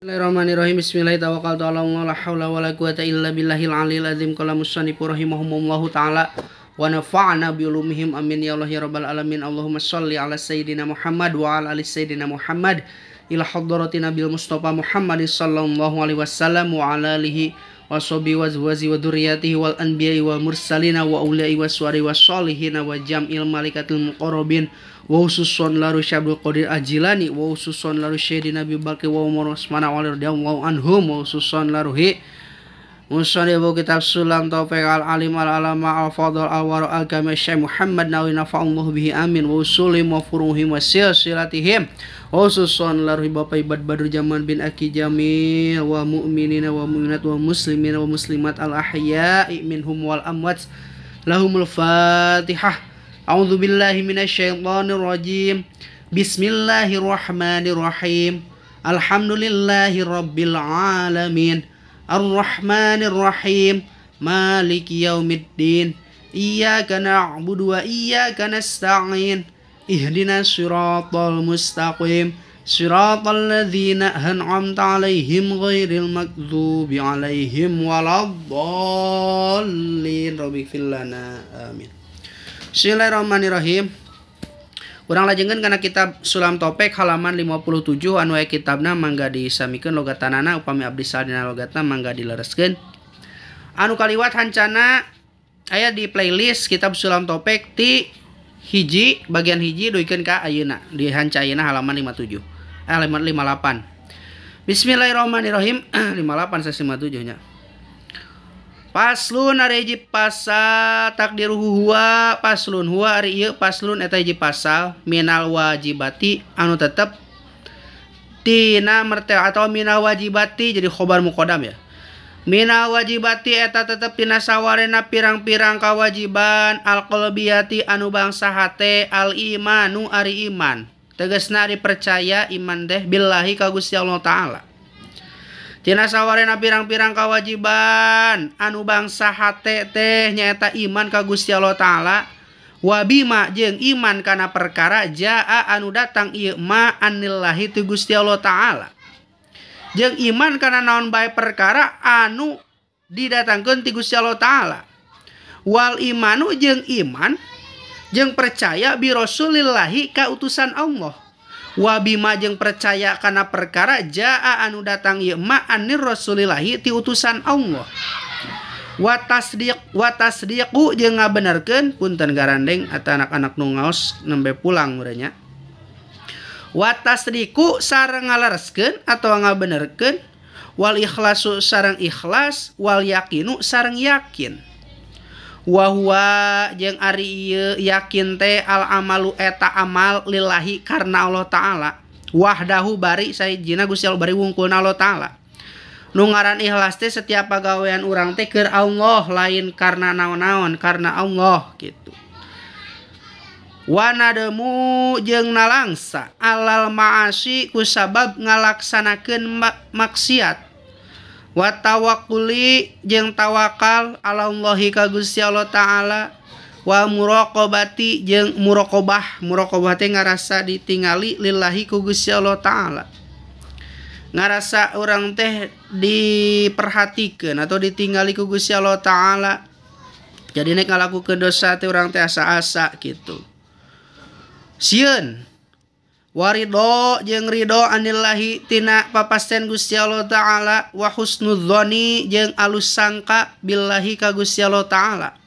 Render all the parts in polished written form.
Bismillahirrahmanirrahim. Bismillahirrahmanirrahim. La haula wala quwata illa billahil aliyil azim. Qala musannif rahimahumullahu taala wa nafa'na bi ulumihim amin ya Allah ya rabbal alamin. Allahumma shalli ala sayidina Muhammad wa ala ali sayidina Muhammad ila hadrati nabil Mustafa Muhammad sallallahu alaihi wasallam wa ala alihi wa sahbihi wa azwajihi wa dzurriyyatihi wal anbiya'i wal mursalina wa awliya'i waswari wassholihina wa jam'il malaikatil muqarrabin wa khususan laru Syabdul Qadir Ajilani wa khususan laru Sayyidina Abi Bakar wa Umar Utsman wa radhiyallahu anhum wa khususan laruhi musannif kitab Sulam Taufik al Alim al Alama al Fadl al Wara al Kamil Syekh Muhammad Nawawi nafa'allahu bihi amin wa usulim wa furuhim wa silsilatihim wa khususan laruhi Bapak Ibad Badru Jaman bin Aki Jamil wa mu'minina wa mu'minat wa muslimina wa muslimat al ahya'i minhum wal amwat lahumul Fatihah. A'udzu billahi minasyaitonir rajim. Bismillahirrahmanirrahim. Alhamdulillahi rabbil alamin. Arrahmanir rahim. Maliki yaumiddin. Iyyaka na'budu wa iyyaka nasta'in. Ihdinas siratal mustaqim. Siratal ladzina an'amta 'alaihim ghairil maghdubi 'alaihim waladdallin. Rabbighfir lana. Amin. Bismillahirrahmanirrahim. Urang lajengkeun kana kitab Sulam Topek halaman 57 anu aya kitabna mangga disamikeun logatanana upami abdi sadina logatna mangga dilereskeun. Anu kaliwat hancana aya di playlist kitab Sulam Topek ti hiji bagian hiji duikeun ka ayeuna di hanca ayeuna halaman 57. Halaman 58. Bismillahirrahmanirrahim. 58 57 nya. Paslun ari hiji pasal takdiruhu huwa paslun huwa ari ieu paslun eta hiji pasal minal wajibati anu tetep tina mertel atau minal wajibati jadi khobar muqaddam ya. Minal wajibati eta tetep tina sawarena pirang-pirang kawajiban alqalbiyati anu bangsa hate al imanu ari iman tegasna ari percaya iman teh billahi ka Gusti Allah taala. Tina sawarena pirang-pirang kawajiban anu bangsa hate teh nyaeta iman ka Gusti Allah taala wa bima jeung iman kana perkara jaa anu datang ieu ma anillahi ti Gusti Allah taala jeung iman kana naon bae perkara anu didatangkeun ti Gusti Allah taala wal imanu jeung iman jeung percaya bi rasulillahi ka utusan Allah wa bima jeung percaya kana perkara jaa anu datang ieu ma anir rasulillahi ti utusan Allah wa tasdiqu jeung ngabenerkeun punten garandeng atau anak-anak nu ngaos nembe pulang meureun nya wa tasdiqu sareng ngalereskeun atawa ngabenerkeun wal ikhlasu sareng ikhlas wal yaqinu sareng yakin wa huwa jeung ari ieu yakin teh al amalu eta amal lillahi karena Allah taala wahdahu bari sayidina Gusti Allah bari wungkulna Allah taala nu ngaran ikhlas teh setiap pagawean urang teh keur Allah lain karena naon-naon karena Allah gitu wanademu jeung nalangsa alal maasi ku sabab ngalaksanakeun maksiat wa tawakkuli jeung tawakal alallahi ka Gusti Allah taala wa muraqabati jeung muraqabah muraqabah teh ngarasa ditingali lillahi ku Gusti Allah taala ngarasa urang teh diperhatikeun atau ditingali ku Gusti Allah taala jadi nek ngalakukeun dosa teh urang teh asa-asa gitu sieun waridho jeung ridho anillahi tina papasten Gusti Allah taala wa husnudzoni jeung alus sangka billahi ka Gusti Allah taala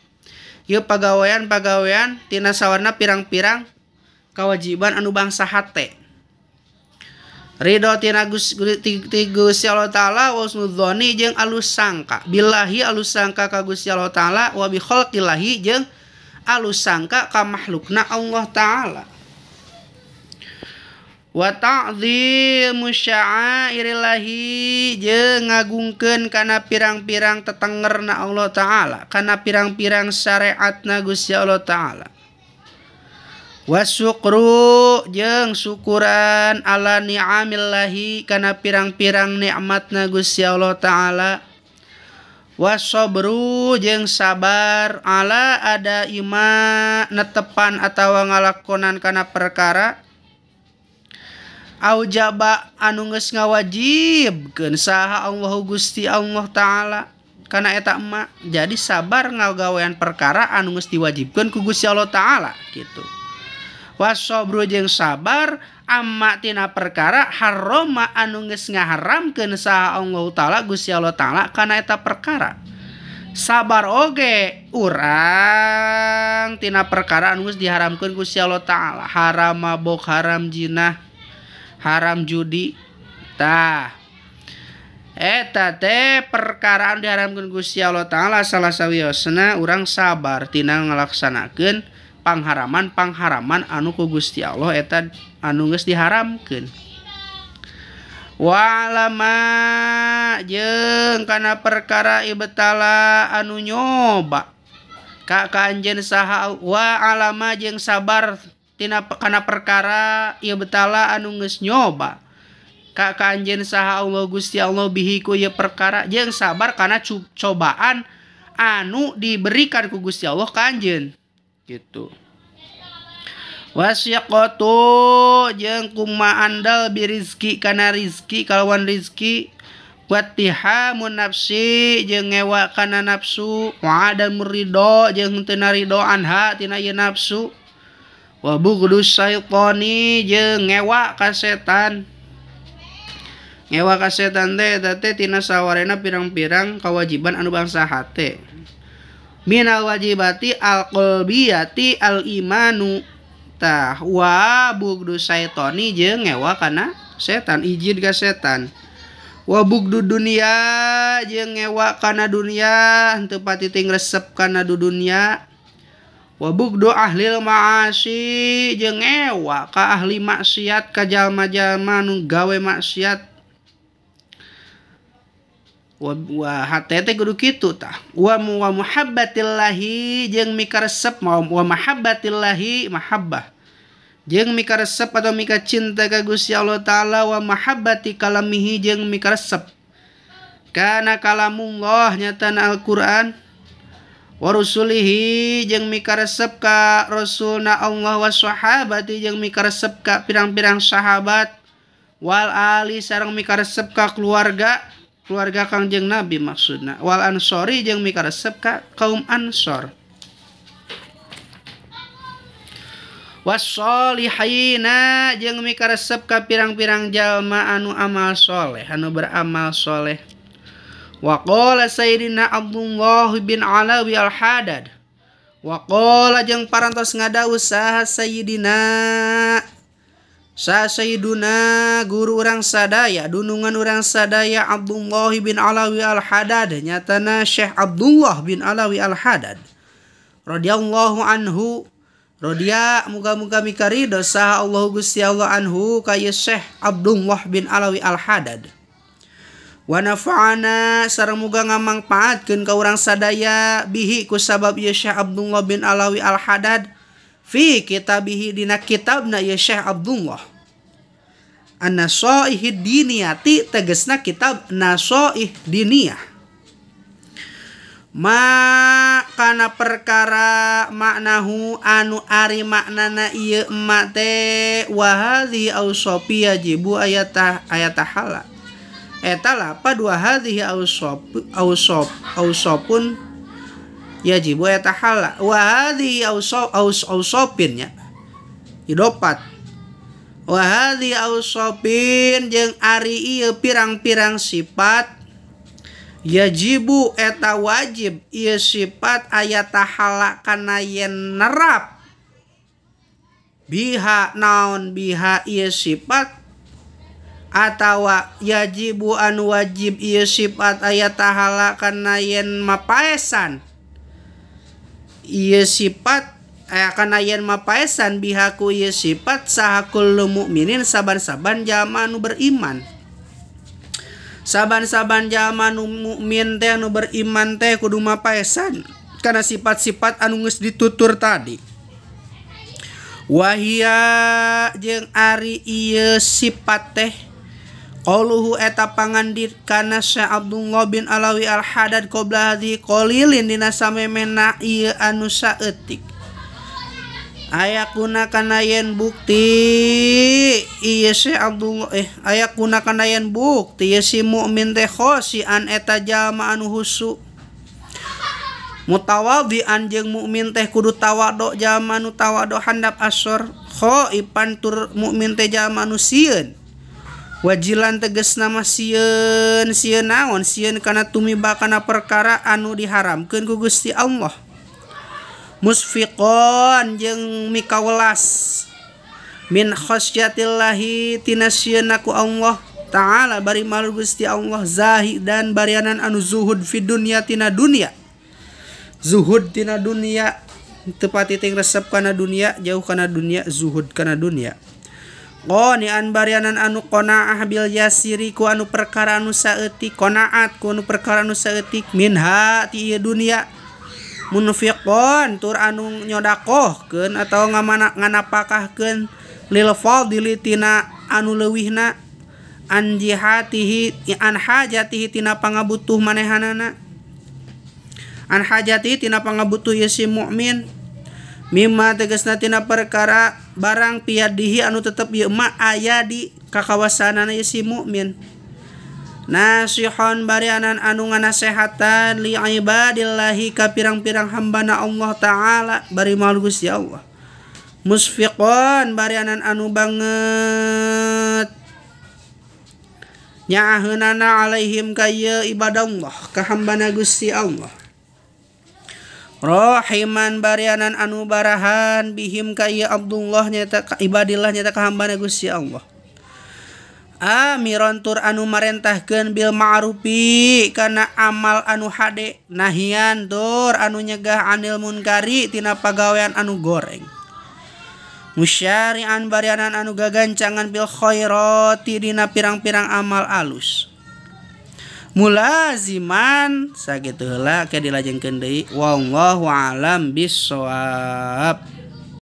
ieu pagawean-pagawean tina sawarna pirang-pirang kewajiban anu bangsa hate ridho tina Gusti Allah taala wa husnudzoni jeung alus sangka billahi alus sangka ka Gusti Allah taala wa bi khalqillahi jeung alus sangka ka makhlukna Allah taala wa ta'zimu sya'airillahi jeung ngagungkeun kana pirang-pirang tetengerna Allah taala kana pirang-pirang syariatna Gusti Allah taala wa syukru jeung syukuran ala ni'amillahi kana pirang-pirang nikmatna Gusti Allah taala wa sabru jeung sabar ala ada ima netepan atawa ngalakonan kana perkara Aujaba anu geus ngawajibkeun saha Allahu Gusti Allah Ta'ala kana eta emak. Jadi sabar ngagawean perkara anu geus diwajibkeun ku Gusti Allah Ta'ala gitu. Wasobru jeung sabar amma tina perkara haroma anu geus ngaharamkeun saha Allah Ta'ala Gusti Allah Ta'ala kana eta perkara. Sabar oge urang tina perkara anu geus diharamkeun Gusti Allah Ta'ala. Haram mabok, haram jinah, haram judi. Tah eta teh perkara anu diharamkeun Gusti Allah Ta'ala salah sawiosna urang sabar tina ngalaksanakeun pangharaman-pangharaman anu ku Gusti Allah eta anu geus diharamkeun. Walama jeung kana perkara ibtala anu nyoba ka anjeun saha wa alama jeung sabar tina kana perkara ibtala anu geus nyoba ka anjeun saha Allah Gusti Allah bihi ku ieu perkara jeung sabar kana cobaan anu diberikan ku Gusti Allah ka anjeun gitu. Wasiqatu jeung kuma andal birizki kana rizki kalawan rizki wattihamun nafsi jeung ngewa kana nafsu wa adamur ridho jeung teu ridho anha tina ieu nafsu wa bughdus syaitani jeung ngewa ka setan. Ngewa ka setan teh eta teh tina sawarena pirang-pirang kewajiban anu bangsa hate. Minal wajibati al-qalbiyati al-imanu tah wa bugdu syaitani jeung ngewa kana setan ijid ka setan. Wa bugdu dunia jeung ngewa kana dunia henteu patiting resep kana dunia. Wa bugdu ahlil ma'asi jeung ngewa ka ahli maksiat ka jalma-jalma nu gawe maksiat. Wa hate teh kudu kitu tah. Wa muhabbatillahi jeung mikaresep wa mahabbatillahi mahabbah jeung mikaresep atau mika cinta ka Gusti Allah Ta'ala wa mahabbati kalamihi jeung mikaresep kana kalamullah nyatana Al-Qur'an wa rusulihi jeung mikaresep ka rasulna Allah wa sahabati jeung mikaresep ka pirang-pirang sahabat wal ali sareng mikaresep ka keluarga keluarga Kangjeng Nabi maksudna wal ansori jeung mikaresep ka kaum ansor wassolihina jeung mikaresep ka pirang-pirang jalma anu amal soleh anu beramal soleh. Wa qala Sayyidina Abdullah bin Alawi al-Hadad wa qala jeung parantos ngadawuh saha Sayyidina sa Sayyiduna guru urang sadaya dunungan urang sadaya Abdullah bin Alawi al-Hadad nyatana Syekh Abdullah bin Alawi al-Hadad radhiyallahu anhu radhiya muga-muga mikaridho saha Allah Gusti Allah anhu ka Syekh Abdullah bin Alawi al-Hadad wa nafa'ana sareng muga ngamangpaatkeun ka urang sadaya bihi ku sabab ieu Syekh Abdullah bin Alawi al-Hadad fi kitabihi dina kitabna ya Syekh Abdullah An-Nasaihid Diniyati tegesna kitab Nasaih Diniyah ma kana perkara maknahu anu ari maknana ieu emak teh wa hadhihi awsafi yajibu ayata ayatahala eta lapad wa hadhihi awsaf awsaf awsafun yajibu ayatahala wa hadhihi awsafin nya idopat wa hadhihi awsafin jeung ari ieu pirang-pirang sifat yajibu eta wajib ieu sifat ayatahala kana yen nerap biha naon biha ieu sifat atawa yajibu anu wajib ieu sifat ayatahala kana yen mapaesan ieu sifat kana yen mapaesan bihaku ieu sifat saha kullu mukminin saban-saban jalma anu beriman. Saban-saban jalma anu mukmin teh anu beriman teh kudu mapaesan kana sifat-sifat anu geus ditutur tadi. Wahia jeung ari ieu sifat teh qauluhu eta pangandikana Syekh Abdullah bin Alawi al-Hadad qabla hadhi qalilin dina samemena ieu anu saeutik. Ayakuna kana yen bukti ieu si Abdullah ayakuna kana yen bukti ieu si mukmin teh khosian eta jalma anu husu mutawadhian jeung mukmin teh kudu tawadhu jalma anu tawadhu handap asor khaipan tur mukmin teh jalma anu sieun wajilan tegasna mah sieun sieun naon sieun kana tumiba kana perkara anu diharamkeun ku Gusti Allah musfiqon jeung mikawelas min khasyatillahi tina sieunna ku Allah ta'ala bari malu Gusti Allah zahidan barianan anu zuhud fi dunya tina dunya zuhud tina dunya teu pati ting resep kana dunya jauh kana dunya zuhud kana dunya qani'an barianan anu qanaah bil yasiri ku anu perkara anu saeutik qanaat ku anu perkara anu saeutik minha ti ieu dunya munfiqon tur anu nyodakohkeun atawa nganapakahkeun lil fadili tina anu leuwihna an jihatihi an hajatihi tina pangabutuh manehanana an hajatihi tina pangabutuh ieu si mukmin mimma tegasna tina perkara barang piadihi anu tetep ieu mah aya di kakawasanana ieu si mukmin nasihon barianan anu nganasehatan li ibadillahi ka pirang-pirang hambana Allah ta'ala bari malu Gusti Allah musfiqon barianan anu banget nyaaheunana alaihim ka ieu ibadallah ka hambana Gusti Allah rahiman barianan anu barahan bihim ka ieu Abdullah nyata ka ibadillah nyata ka hambana Gusti Allah amiron tur anu marentahkeun bil ma'rufi kana amal anu hade nahian tur anu nyegah anil munkari tina pagawean anu goreng musyari'an barianan anu gagancangan bil khairati dina pirang-pirang amal alus mulaziman sakitu heula ke dilajengkeun deui wallahu alam bissawab.